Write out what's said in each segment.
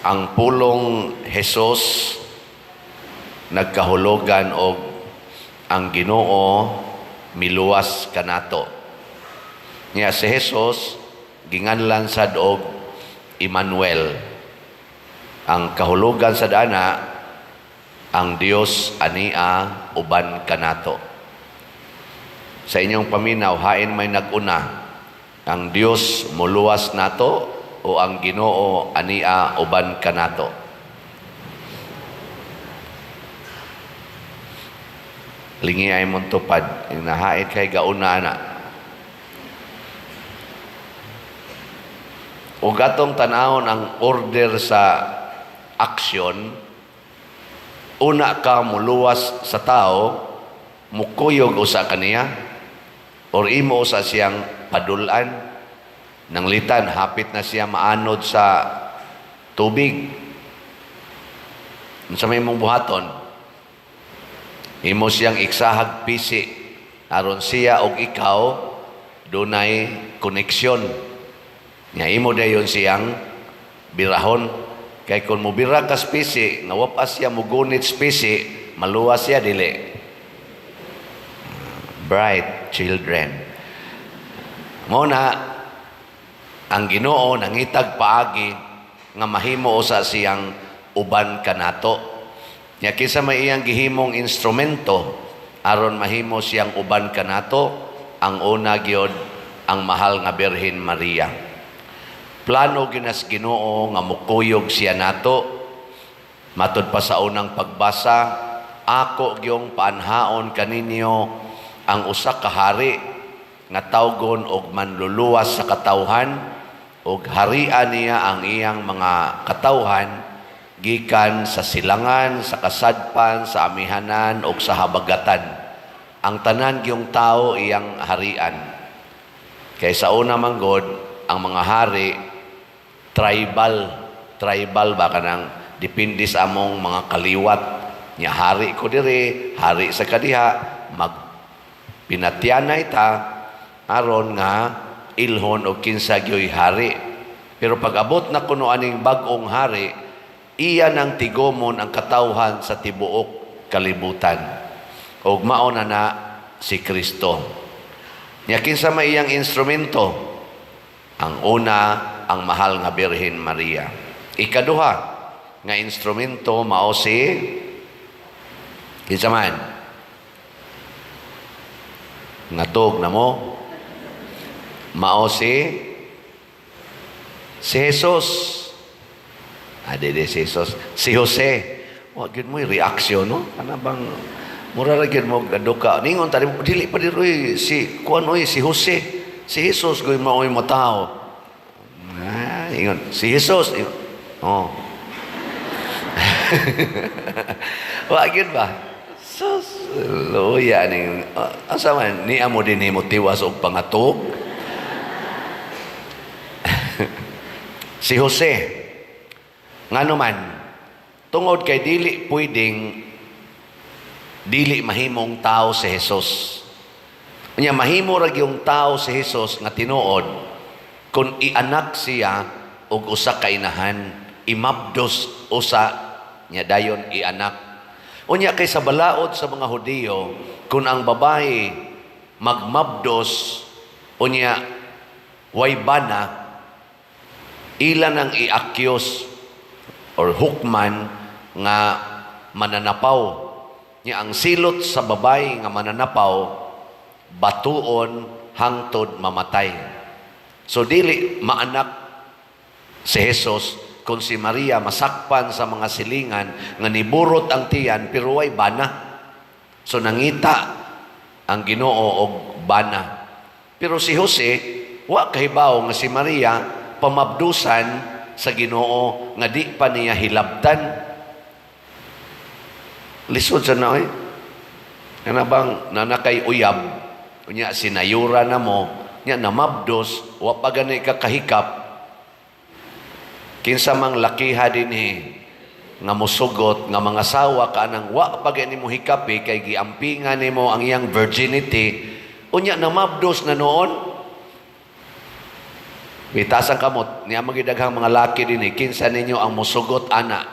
Ang pulong Jesus nagkahulugan og ang Ginoo miluwas kanato. Nya si Jesus ginganlan sad og Emmanuel. Ang kahulugan sa dana, ang Dios ania uban kanato. Sa inyong paminaw, hain may nag-una? Ang Dios muluwas nato o ang Ginoo ania uban kanato? Lingi ay mong tupad, nahait kay gauna na. O gatong tanawon ang order sa aksyon, una ka muluwas sa tao, mukuyog usa kaniya, or imo usa siyang padulan, nanglitan, hapit na siya maanod sa tubig. Unsa may imong buhaton? Imo siyang iksahag pisi, aron siya og ikaw dunay koneksyon. Nya imo dayon siyang birahon. Kay kung mobira ka pisi, nga wa pa siya mugunit sa pisi, maluwas siya dili. Bright children. Mo na ang Ginoo nangitag paagi nga mahimo usa siyang uban kanato. Nya kinsa may iyang gihimong instrumento aron mahimo siyang uban kanato? Ang una gyud, ang mahal nga Birhen Maria. Plano ginas Ginoo nga mukuyog siya nato. Matud pa sa unang pagbasa, ako gyong paanhaon kaninyo ang usa ka hari nga tawgon og manluluwas sa katawhan, og harian niya ang iyang mga katawhan gikan sa silangan, sa kasadpan, sa amihanan ug sa habagatan. Ang tanan gyung tao iyang harian. Kay sa una man gud, ang mga hari tribal, tribal ba, kanang depende sa among mga kaliwat. Nya hari ko diri, hari sa kadiha, mag pinatyanay ta aron nga ilhon og kinsa gyoy hari. Pero pag abot na kuno aning bag-ong hari, iya nang tigomon ang katawhan sa tibuok kalibutan. Og mao na na si Kristo. Nya kinsa may iyang instrumento? Ang una, ang mahal nga Birhen Maria. Ikaduha nga instrumento mao si kinsa man? Ngatog na mo? Mao si Jesus. Ah, di, di si Jesus. Si Jose. Wa gyud mo reaksyon, no? Kana bang mura ra gyud mo gaduka. Ningon tani dili pa diri si kuan oy, si Jose. Si Jesus gyud maoy mo tao. Ah, ingon si Jesus. Ingon. Oh. Wa gyud ba? Sus, luya ning asa man niya mo din mo tiwas og pangatog. Si Jose, ngano man, tungod kay dili pwedeng dili mahimong tao si Jesus. Unya mahimo ra gyung tao si Jesus nga tinuod kung ianak siya og usa ka inahan, imabdos usa nya dayon ianak. Unya kay sa balaod sa mga Hudiyo, kung ang babae magmabdos unya way bana, ila nang iakyos or hukman nga mananapaw. Nya ang silot sa babae nga mananapaw, batuon hangtod mamatay. So dili maanak si Jesus kung si Maria masakpan sa mga silingan nga niburot ang tiyan pero way bana. So nangita ang Ginoo og bana. Pero si Jose wa kahibaw nga si Maria pamabdusan sa Ginoo nga di pa niya hilabtan. Lisod sa na oy. Kana bang nanakay uyab, unya sinayura na mo, nya namabdos, wa pa gani ka kahikap. Kinsa mang lakiha dinhi nga musugot nga mga sawa ka nang wa pa gani mo hikapi kay giampingan nimo ang iyang virginity, unya namabdos na noon? Itaas ang kamot, niya magidaghang mga laki din, kinsa ninyo ang musugot ana?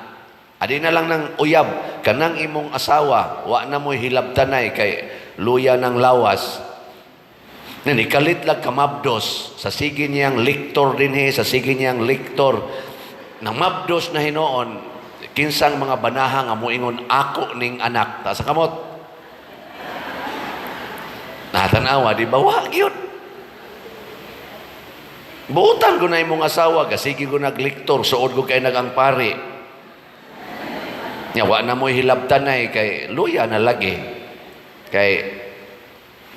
Adi na lang ng uyab, kanang imong asawa, wa na mo'y hilabtanay kay luya ng lawas. Nani kalit lang kamabdos sa sige niyang liktor dinhi, sa sige niyang liktor. Nang mabdos na hinuon, kinsang mga banaha nga moingon, "Ako ning anak"? Taas ang kamot. Natanawa, di ba? Wa gyud. Buutan ko na imong asawa, kasige ko nagliktor, suod ko kay nagang pari. Nya wa na mo'y hilabtanay kay luya na lagi. Kay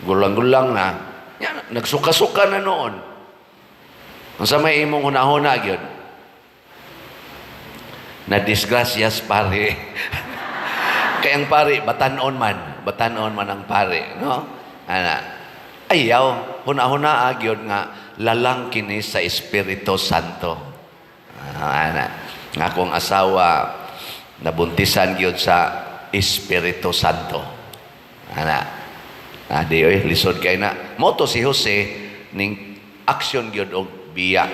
gulang-gulang na. Nya, nagsuka-suka na noon. Unsa may imong hunahuna gyud? Na disgrasyas pare. Kay ang pare batanon man ang pare, no? Ana. Ayaw, hunahuna gyud nga lalang kini sa Espiritu Santo. Ah, ana. Nga akong asawa nabuntisan gyud sa Espiritu Santo. Ana. Ah, di oy, lisod kay na. Moto si Jose ning aksyon gyud og biya.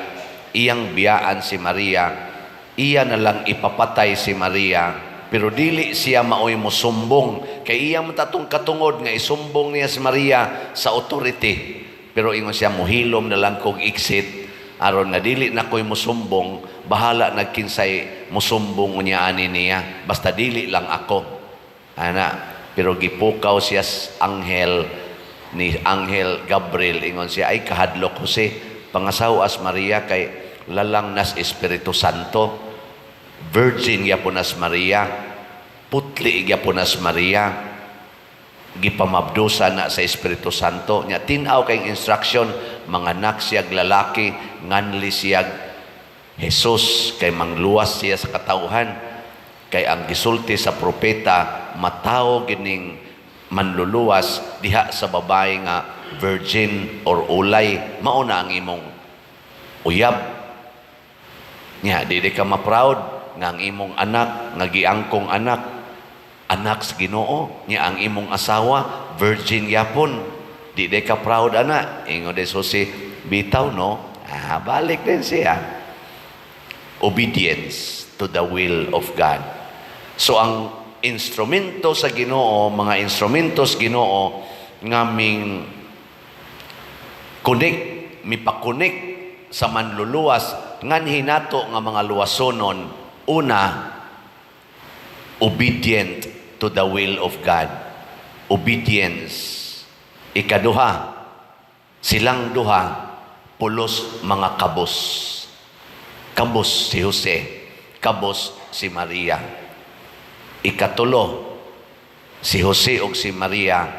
Iyang biyaan si Maria. Iya na lang ipapatay si Maria, pero dili siya maoy mosumbong kay iya man tatong katungod nga isumbong niya si Maria sa authority. Pero ingon siya, "Muhilom na lang kog exit aron nga dili na ko'y musumbong, bahala nagkinsay musumbong unya ani niya, basta dili lang ako." Ana, pero gipukaw siya anghel ni Anghel Gabriel. Ingon siya, "Ay, kahadlok Jose, pangasawas Maria kay lalang nas Espiritu Santo. Virgin gyapon nas Maria, putli gyapon nas Maria, gipamabdusa na sa Espiritu Santo." Nya tin-aw kay instruction, manganak siyag lalaki, nganli siyag Jesus kay mangluwas siya sa katawhan, kay ang gisulti sa propeta, matawo gining manluluwas diha sa babae nga virgin or ulay, mao na ang imong uyab. Nya di ka ma-proud nga ang imong anak nga giangkong anak, anak sa Ginoo? Nya ang imong asawa virgin gyapon, di ka proud ana? Ingon de Jose, "Bitaw no." Ah, balik din siya, obedience to the will of God. So ang instrumento sa Ginoo, mga instrumentos Ginoo nga ming connect, mipa-connect sa manluluwas nganhi nato nga mga luwasonon, una, obedient to the will of God. Obedience. Ikaduha, silang duha pulos mga kabos. Kabos si Jose, kabos si Maria. Ikatulo, si Jose ug si Maria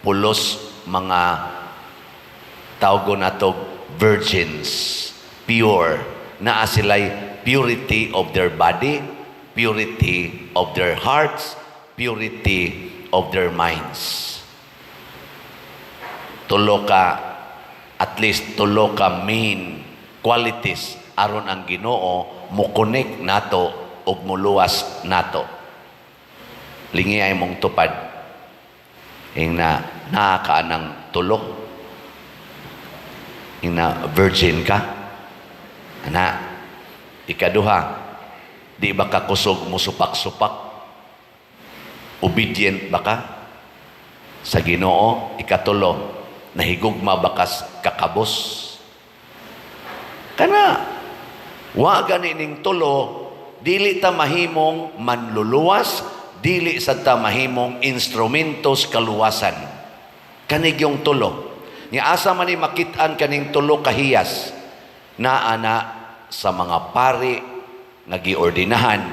pulos mga tawgo natog virgins, pure. Naa sila'y purity of their body, purity of their hearts, purity of their minds. Tulo ka, at least tulo ka main qualities aron ang Ginoo mo-connect nato ug muluwas nato. Lingi ay mong tupad. Ing na naa ka ng tulo. Ing na virgin ka. Ana, ikaduha, di ba ka kusog musupak-supak? Obedient ba ka sa Ginoo? Ikatulo, nahigugma ba kas kakabos? Kana, wa gani ning tulo, dili ta mahimong manluluwas, dili sad ta mahimong instrumentos kaluwasan. Kanig yung tulo. Nga asa man ni makit-an kaning tulo kahiyas? Naa na sa mga pari nga giordinahan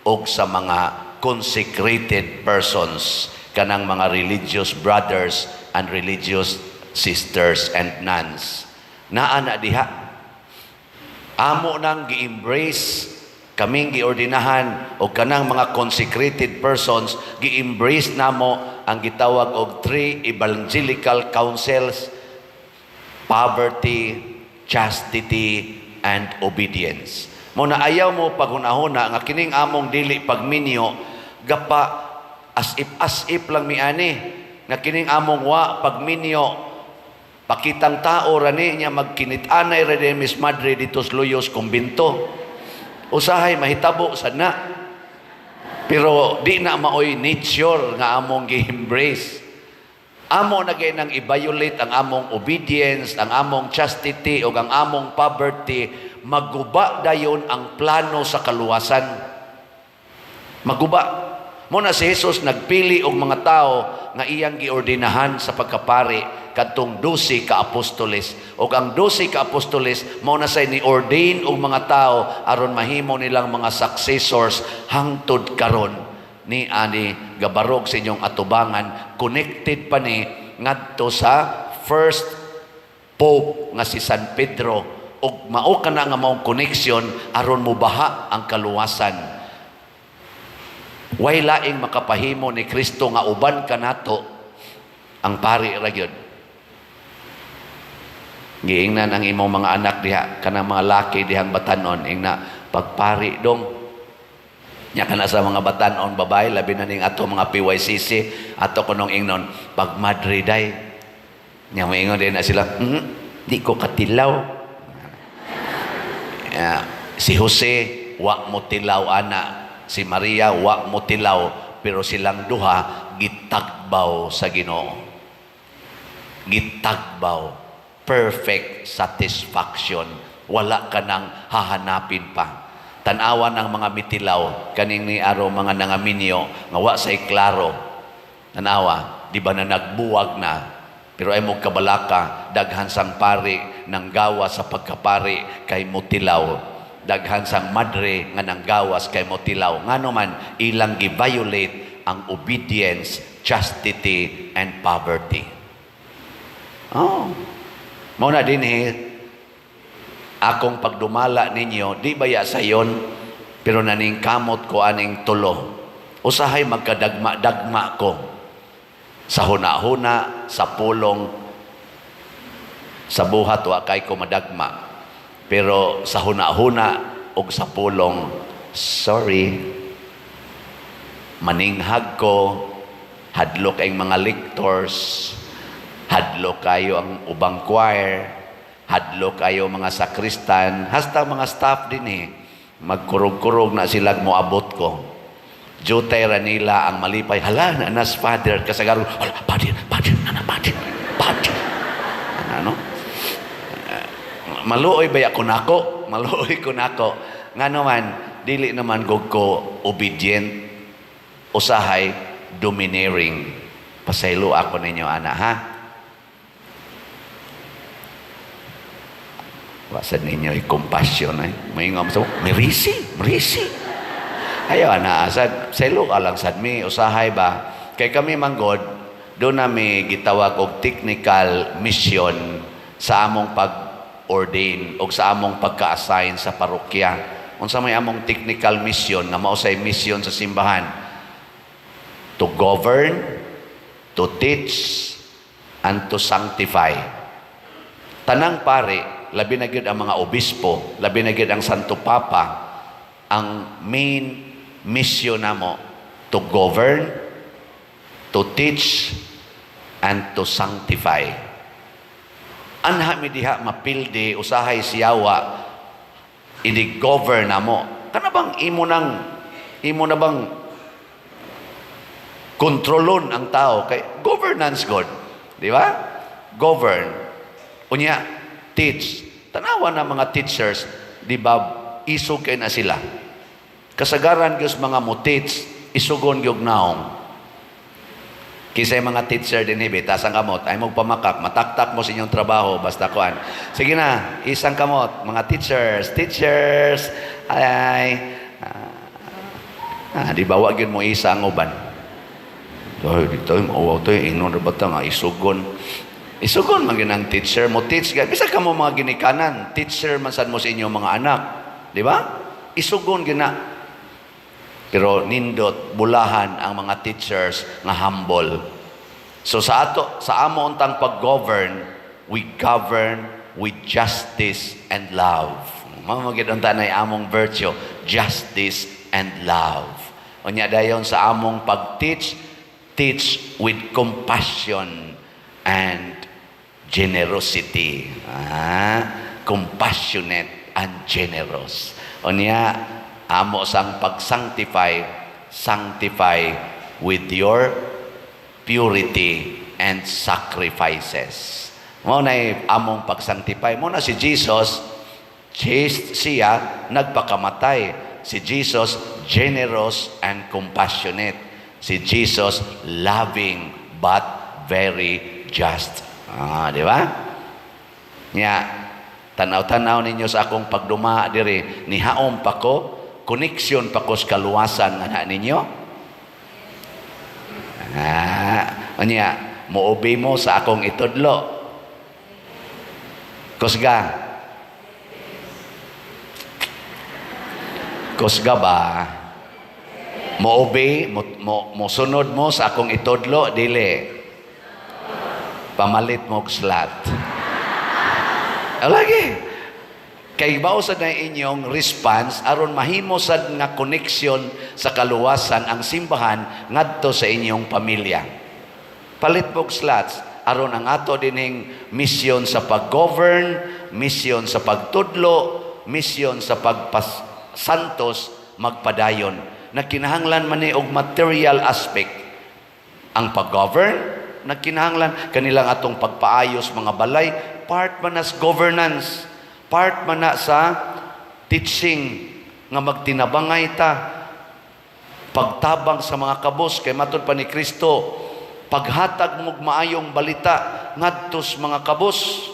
og sa mga consecrated persons, kanang mga religious brothers and religious sisters and nuns. Naa na diha. Amo nang gi-embrace, kaming giordinahan o kanang mga consecrated persons, gi-embrace namo ang gitawag og three evangelical counsels: poverty, chastity, and obedience. Mo na ayaw mo paghunahuna nga kining among dili pagminyo gapa as if lang mi ani, nga kining among wa pagminyo. Pakitang tao ra ni niya, magkinit-anay ra ni Miss Madre dito sa Luyos kumbinto. Usahay mahitabo sad na. Pero di na maoy nature nga among gi-embrace. Amo na gyud nang i-violate ang among obedience, ang among chastity ug ang among poverty, maguba dayon ang plano sa kaluwasan. Maguba. Mao na si Jesus nagpili og mga tao nga iyang giordinahan sa pagkapari, kadtong 12 ka apostoles. Ug ang 12 ka apostoles mao na say ni-ordain og mga tao aron mahimo nilang mga successors hangtod karon ni ani gabarog sa inyong atubangan. Connected pa ni ngadto sa first pope nga si San Pedro, ug mao kana nga maong connection aron mobaha ang kaluwasan. Way laing makapahimo ni Kristo nga uban kanato, ang pari ra gyud. Giingnan ang imong mga anak diha, kanang mga laki dihang batanon, ingna, "Pagpari dong." Nya kana sa mga batanon babae, labi na ning ato mga PYCC, ato kunong ingnon, "Pagmadre day." Nya moingon din na sila, "Di ko katilaw." Ya, si Jose, wa mo tilaw ana. Si Maria, wa mo tilaw. Pero silang duha, gitagbaw sa Ginoo. Gitagbaw. Perfect satisfaction. Wala ka nang hahanapin pa. Tanawan ang mga mitilaw, kaning ni aro mga nangaminyo, nga wa say klaro. Tanawa, di ba na nagbuwag na? Pero ay mo kabalaka, daghan sang pari nang gawa sa pagkapari kay mutilaw. Daghan sang madre nga nanggawas kay motilaw. Ngano man ilang gi-violate ang obedience, chastity, and poverty. Oh. Mao na dinhi akong pagdumala ninyo, di baya sayon, pero naningkamot ko aning tulo. Usahay magkadagma-dagma ko sa huna-huna, sa pulong, sa buhat wa kay ko madagma. Pero sa huna-huna ug sa pulong, sorry, maninghag ko, hadlok ang mga lectors, hadlok kayo ang ubang choir, hadlok kayo mga sakristan, hasta mga staff din eh. Magkurog-kurog na sila, moabot ko. Jutay ra nila ang malipay. "Hala, nanas father." Kasagaron, "Hala, father, father, nana, father, father." Ano? Maluoy ba ko nako? Maluoy ko nako. Nga naman, dili naman gud ko obedient, usahay, domineering. Pasaylo ako ninyo, ana, ha? Wasan ninyo i-compassion ay. May nga mo, merisi, merisi. Ayaw na, sad, saylo ka lang sad mi, usahay ba? Kay kami manggod, doon nami gitawag og technical mission sa among pag-ordain o sa among pagka-assign sa parokya. Unsa may among technical mission nga mao say mission sa simbahan? To govern, to teach, and to sanctify. Tanang pare, labi na gyud ang mga obispo, labi na gyud ang Santo Papa, ang main mission namo, to govern, to teach, and to sanctify. Anha mi diha mapildi, usahay siyawa ini-govern namo. Kana bang imo na bang kontrolon ang tao kay governance god, di ba? Govern. Unya teach. Tanawa na mga teachers, di ba, isog kay na sila. Kasagaran gyud mga mo teach, isugon gyud naong. Kisay mga teacher din hibi, taas ang kamot, ay magpamakak, mataktak mo sa inyong trabaho, basta kuan. Sige na, isang kamot, mga teachers, teachers, ay, di ba wag yun mo isa ang uban? Ay, dito, mauwaw to, ingnon ra ba ta nga isugon? Isugon man gyud ang teacher mo teach. Bisa ka mo mga ginikanan, teacher man sad mo sa inyong mga anak. Di ba? Isugon gyud na. Pero nindot bulahan ang mga teachers nga humble. So sa ato, sa amo untang pag-govern, we govern with justice and love. Mao man gyud unta na among virtue, justice and love. Unya dayon sa among pag-teach, teach with compassion and Generosity. Compassionate and generous. Unya, amo sang pag-sanctify, sanctify with your purity and sacrifices. Mao na among pag-sanctify. Mao na si Jesus, chaste siya, nagpakamatay. Si Jesus, generous and compassionate. Si Jesus, loving but very just. Di ba? Nya, tanaw-tanaw ninyo sa akong pagduma diri, nihaom pa ko, connection pa ko sa kaluwasan nga na ninyo. Unya, mo-obey mo sa akong itudlo. Kusga. Kusga ba? Mo-obey, mo sunod mo sa akong itudlo, dili. Pamalit mo og slot. Lagi. Kay bao sad na inyong response aron mahimo sad nga connection sa kaluwasan ang simbahan ngadto sa inyong pamilya. Palit mo og slots aron ang ato dining mission sa pag-govern, mission sa pagtudlo, mission sa pagpasantos magpadayon. Nagkinahanglan man ni og material aspect ang pag-govern, nagkinahanglan kanilang atong pagpaayos mga balay, part man as governance, part man na sa teaching nga magtinabangay ta, pagtabang sa mga kabos kay matud pa ni Kristo, paghatag mo maayong balita ngadto sa mga kabos.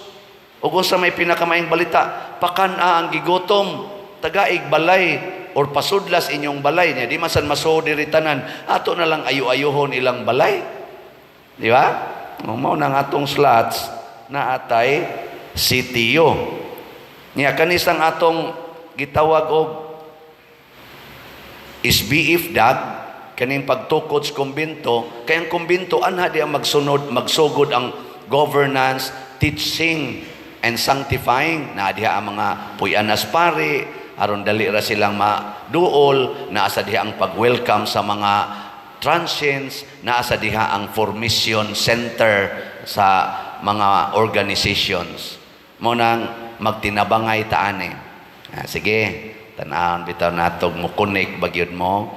Ug unsa may pinakamaayong balita? Pakan-a ang gigutom, tagaig balay or pasudlas inyong balay niya. Di man san masuod diri tanan, ato na lang ayo-ayohon ilang balay. Di ba? Mao na ang atong slots na atay CTO. Niya kanisang atong gitawag og SBF DAG, kaning pagtukod sa kumbento, kay ang kumbento anha di ang magsunod, magsugod ang governance, teaching and sanctifying. Na diha ang mga puy-anas pari aron dali ra silang maduol, naa sa diha ang pag-welcome sa mga transients, naa sa diha ang formation center sa mga organizations. Mo nang magtinabangay taani. Sige, tan-awon bitaw natog mo connect bagyod mo.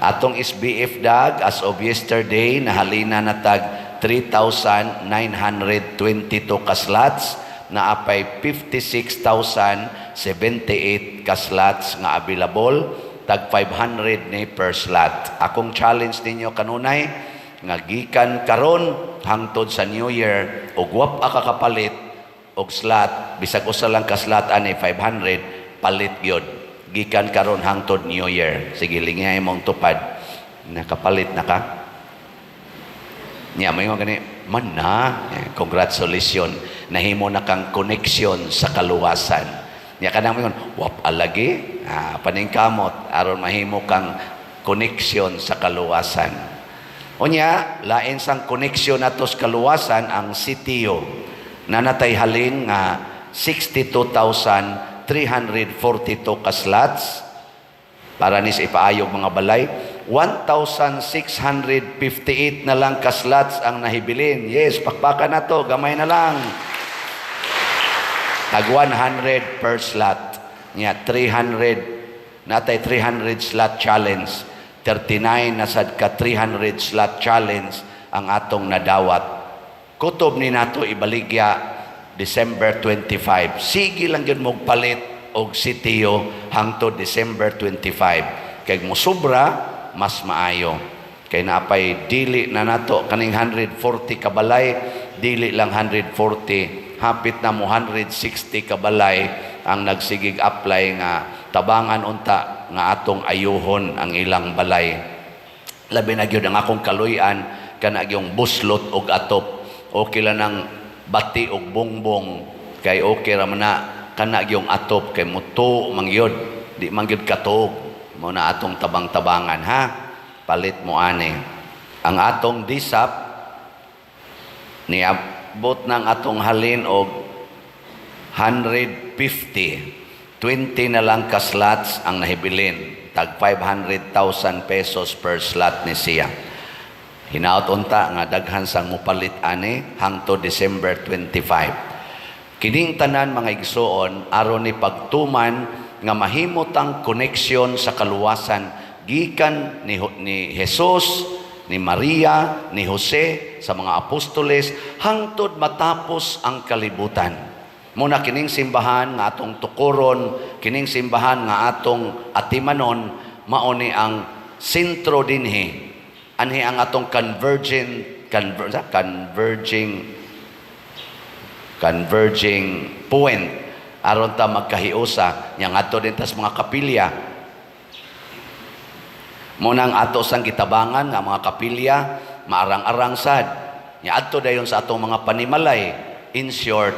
Atong SBF DAG as of yesterday nahalina na tag 3,922 ka slots, na apay 56,078 ka slots nga available, tag 500 ni per slot. Akong challenge ninyo kanunay nga gikan karon hangtod sa New Year ug wa pa kakapalit og slot, bisag usa lang ka slot ani 500, palit gyud gikan karon hangtod New Year. Sige, lingay mong tupad. Nakapalit na ka niya, may mga gani man na. Congratulations, nahimo na kang connection sa kaluwasan. Niya kanang moingon wap alagi, paningkamot aron mahimo kang connection sa kaluwasan. Unya, lain sang connection nato sa kaluwasan ang CTO na natay halin nga 62,342 ka slots para ni sa ipaayog mga balay. 1,658 na lang ka slots ang nahibilin. Yes, pakpakan na to, gamay na lang. Tag 100 per slot. Nya 300, natay 300 slot challenge. 39 na sad ka 300 slot challenge ang atong nadawat. Kutob ni nato ibaligya December 25. Sige lang gyud mo palit og CTO hangtod December 25. Kay mo sobra mas maayo. Kay naapay dili na nato kaning 140 kabalay, dili lang 140, hapit na mo 160 kabalay ang nagsigig apply nga tabangan unta nga atong ayuhon ang ilang balay. Labi na gyud ang akong kaluy-an kana gyung buslot og atop. Okay lang ang bati og bongbong kay okay ra man na kana gyung atop kay muto man gyud, di man gyud katuog. Mo na atong tabang-tabangan ha. Palit mo ani. Ang atong DSAP niabot ng atong halin og 150. 20 na lang ka slots ang nahibilin. Tag 500,000 pesos per slot ni siya. Hinaot unta nga daghan sang mupalit ani hangtod December 25. Kining tanan, mga igsoon, aron ni pagtuman nga mahimo tang connection sa kaluwasan gikan ni Jesus, ni Maria, ni Jose, sa mga apostoles hangtod matapos ang kalibutan. Muna kining simbahan nga atong tukuron, kining simbahan nga atong atimanon, mao ni ang sentro dinhi. Anhi ang atong convergent conver, converging converging point aron ta magkahiusa nya ngadto din tas mga kapilya. Muna ang ato sang gitabangan nga mga kapilya maarang-arang sad nya adto dayon sa atong mga panimalay. In short,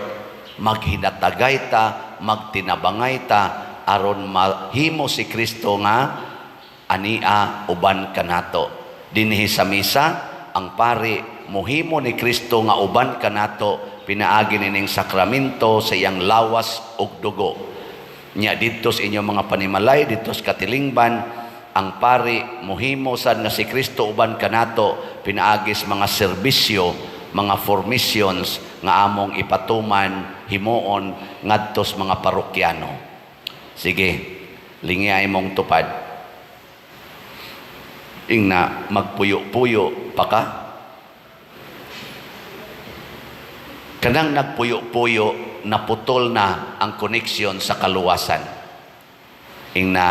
maghinatagay ta, magtinabangay ta aron mahimo si Kristo nga ania uban kanato. Dinhi sa misa, ang pari mohimo ni Kristo nga uban kanato pinaagi nining sakramento sa iyang lawas ug dugo. Nya didto sa inyong mga panimalay, didto sa katilingban, ang pari mohimo sad nga si Kristo uban kanato pinaagi sa mga serbisyo, mga formations nga among ipatuman, himuon ngadto sa mga parokyano. Sige, lingi mong tupad. Ingna magpuyo-puyo pa ka. Kanang nagpuyo-puyo, naputol na ang connection sa kaluwasan. Ingna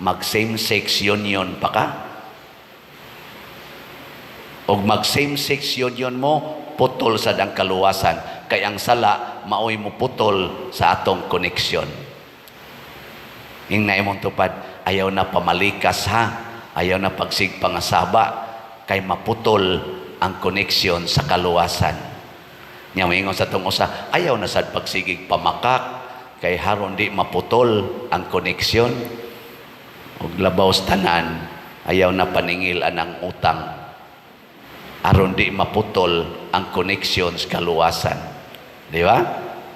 mag same-sex union pa ka. Og mag same-sex union mo, putol sad ang kaluwasan. Kay ang sala, maoy mo putol sa atong connection. Ingna imong tupad, ayaw na pamalikas ha, ayaw na pagsigpangasaba, kay maputol ang connection sa kaluwasan. Nya moingon sa tong usa, ayaw na sad pagsigig pamakak, kay haron di maputol ang connection. Ug labaw sa tanan, ayaw na paningil anang utang, aron di maputol ang connection sa kaluwasan. Di ba?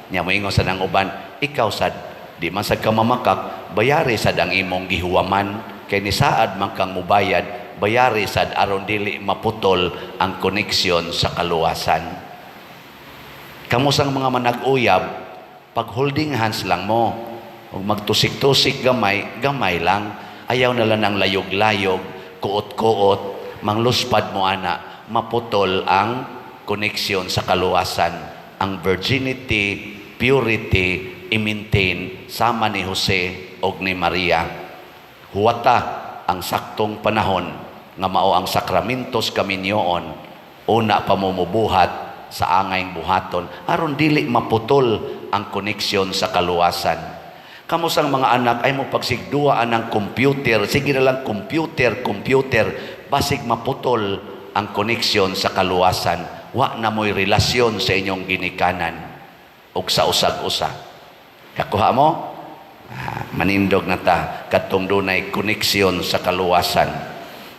Nya moingon sa nang uban, ikaw sad, di man sad ka mamakak, bayari sad ang imong gihuwaman, kay nisaad man kang mubayad, bayari sad aron dili maputol ang connection sa kaluwasan. Kamo sang mga manag-uyab, pag holding hands lang mo, ug magtusik-tusik gamay, gamay lang, ayaw na lang ng layog-layog, kuot-kuot, mangluspad mo ana, maputol ang connection sa kaluwasan. Ang virginity, purity, i-maintain sama ni Jose og ni Maria. Huwata ang saktong panahon nga mao ang sakramentos kaminyoon, una pa mo mobuhat sa angayng buhaton aron dili maputol ang connection sa kaluwasan. Kamo sang mga anak ay mo pagsigduaan ng computer, sige na lang computer, computer, basig maputol ang connection sa kaluwasan. Wa na mo'y relasyon sa inyong ginikanan ug sa usag-usa. Kakuha mo? Ah, manindog na ta kadtong dunay connection sa kaluwasan.